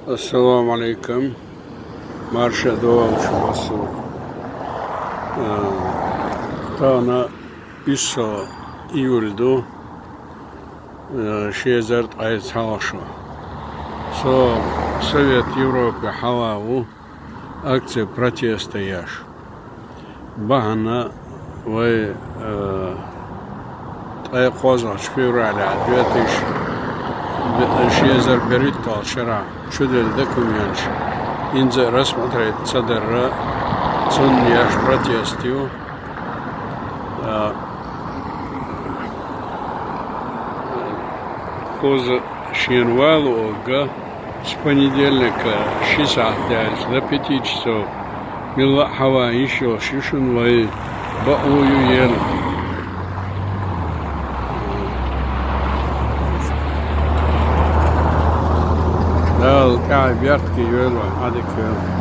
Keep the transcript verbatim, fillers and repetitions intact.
Ассаламу алейкум. Марша доаллаш массо. Э, тана уьссо июль ду, э, ши эзар ткъаь цхьалгӀа шу. Со Совет Европы хьалха ву акция протеста еш. Бахьана вай, э, ткъаь кхоазлагӀча феврале, две тысячи, ши эзар берхӀитталгӀача шера чуделла документаш, инза рассмотреть ца дарра, цунна еш протест ю. Э, кхуза шена вала оагӀа, с понедельника ши сахьат даьлча до пяти часов милла а хьава йиш йолаш ю шуна вай бакъо ю ела. Дала тӀехьа беркате йойла вай, Ӏадика йойла.